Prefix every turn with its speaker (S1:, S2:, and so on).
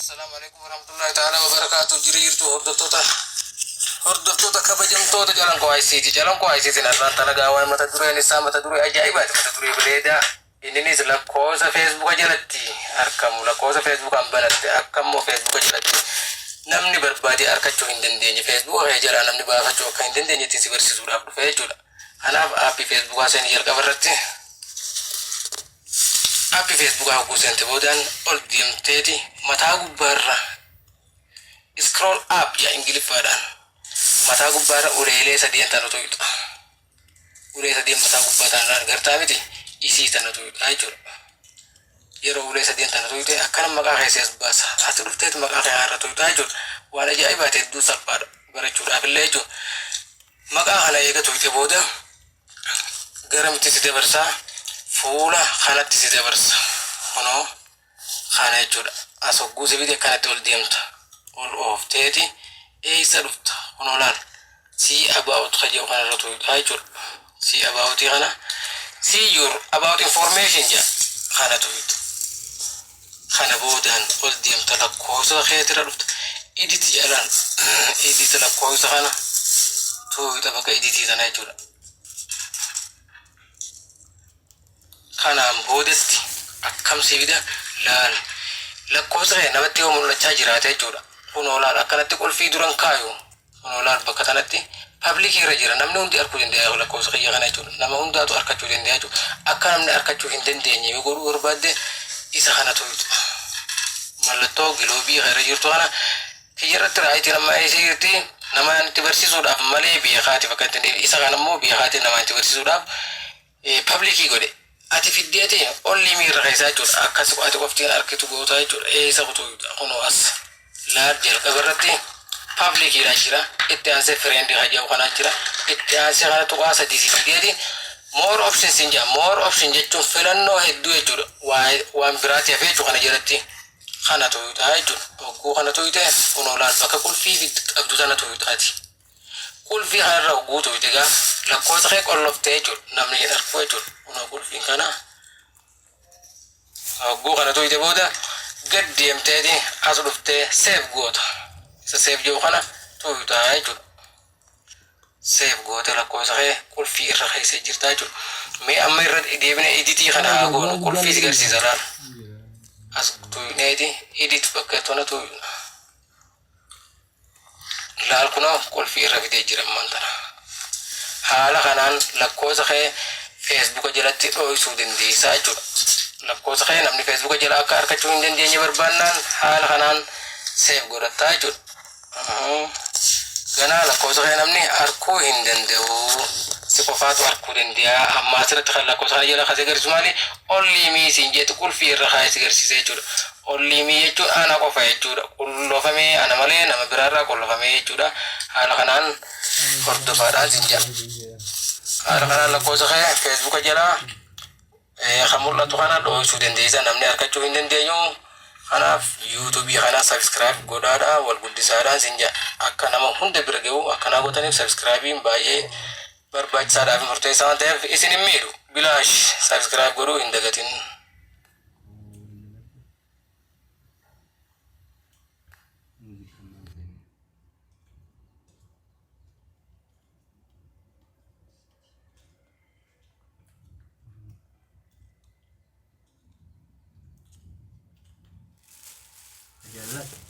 S1: Assalaamu alaikum warahmatullahi ta'ala wabarakaatu. Jira jirtu hordoftoota, hordoftoota kabajamtoota Calanqoo ICT. Calanqoo ICT narraan talagaa waan mata dureen isaa mata duree ajaa'ibaati, mata duree bareedaa. Inninis lakkoofsa Feesbuuka jalatti argamu, lakkoofsa Feesbuukaan banatte akka immoo Feesbuuka jalatti namni barbaade argachuu hin dandeenye, Feesbuuka kee jalaa namni baafachuu akka hin dandeenye ittiin si barsiisuudhaaf dhufe jechuudha. Kanaaf aappii Feesbuukaa seeni jalqaba irratti. Aappii Feesbuukaa hogguu seente boodaan ol deemteeti mataa gubbaarra scroll up jedha Ingiliffaadhaan. Mataa gubbaarra uleelee sadeen tana tuqxa. Ulee sadeen mataa gubbaa tana argartaa miti, isii tana tuqxa jechuudha. Yeroo ulee sadeen tana tuqxe akkana maqaa kee si as baasa. Ati dhufteeti maqaa kee irra tuqxa jechuudha. Waan ajaa'ibaati, hedduu salphaadha barachuudhaaf illee jechuudha. Maqaa kana eega tuqxe booda garamitti si dabarsa? Fuula kanatti si dabarsa. Kunoo kana jechuudha. As hogguu si fide akkanatti ol deemta. Ol oofteeti eessa dhufta? Kunoo laal. See about ka jedhu kanarra tuqxa jechuudha. See about kana, see your about information jedha, kana tuqxa. Kana boodaan ol deemta, lakkoofsa keetirra dhufta. Edit jedhaan, edit lakkoofsa kana tuqxa, bakka editii tana jechuudha. Kanaan boodatti akkam si fida laal. Lakkoofsa kee namatti yoo mul'achaa jiraate jechuudha. Kunoo laal, akkanatti qulfii duran kaayu. Kunoo laal, bakka kanatti publicii irra jira, namni hundi arguu danda'a lakkoofsa kiyya kana jechuudha. Nama hundaatu argachuu danda'a jechuudha. Akka namni argachuu hin dandeenye yoo godhuu barbaadde isa kana tuqxa. Mallattoo giloobii irra jirtu kana kiyya irratti rightiin amma eessa jirti? Nama itti barsiisuudhaaf malee beekaati bakka itti isa kana immoo beekaatiin nama itti barsiisuudhaaf publicii godhe. Ati fiddeeti only me irra keessaa jechuudha. Akkas ati qoftiin argitu goota jechuudha. Eessa kutu? Kunoo as laal, jalqaba irratti publiciidha jira. Itti aansee friend hajaa'u kanaa jira. Itti aansee kana tuqaa sadii si fiddeeti more options hin jedha. More option jechuun filannoo hedduu jechuudha. Waan biraati hafee jechuudha, kana jalatti kana tuqxaa jechuudha. Hogguu kana tuqxe kunoo laal, bakka qulfii qabdu tana tuqxaati. Qulfii kanarra hogguu tuqxe egaa lakkoofsa kee qolloftee jechuudha. Namni hin argu jechuudha. Kunoo qulfiin kana hogguu kana tuqxe booda gad deemteeti as dhuftee save goota. Isa save jedhu kana tuqxaa jechuudha. Save goote lakkoofsa kee qulfii irra keessa jirta jechuudha. Mee amma irra deebine editii kana haa goonu, qulfii si garsiisa laal. As tuqneeti edit bakka tona tuqna. Laal, kunoo qulfii irra fidee jira ammaan tana. Haala kanaan lakkoofsa kee Feesbuuka jalatti dho'isuu dandeessaa jechuudha. Lakkoofsa kee namni Feesbuuka jala akka argachuu hin dandeenye barbaannaan haala kanaan save godhattaa jechuudha. Ganaa lakkoofsa kee namni arguu hin danda'u. Si qofaatu arguu danda'a. Amma asirratti kan lakkoofsa kana jala kasee agarsiisu maali? Only me siin jeetu qulfii irra kaa'ee si agarsiisa jechuudha. Only me jechuun ana qofa jechuudha. Qullofamee ana malee nama biraarraa qullofamee jechuudha. Haala kanaan hordofaadhaan siin jedha. Haala kanaan lakkoofsa kee Feesbuuka jalaa kan mul'atu kana dho'isuu dandeessa, namni argachuu hin dandeenyu. Kanaaf YouTubeii kana subscribe godhaadha, wal guddisaadhaan siin jedha. Akka nama hunda bira gahu akkanaa gootaniif subscribeiin baay'ee barbaachisaadhaa fi murteessaa waan ta'eef isin hin miidhu. Bilaash subscribe godhuu hin dagatin.
S2: Jaalladha.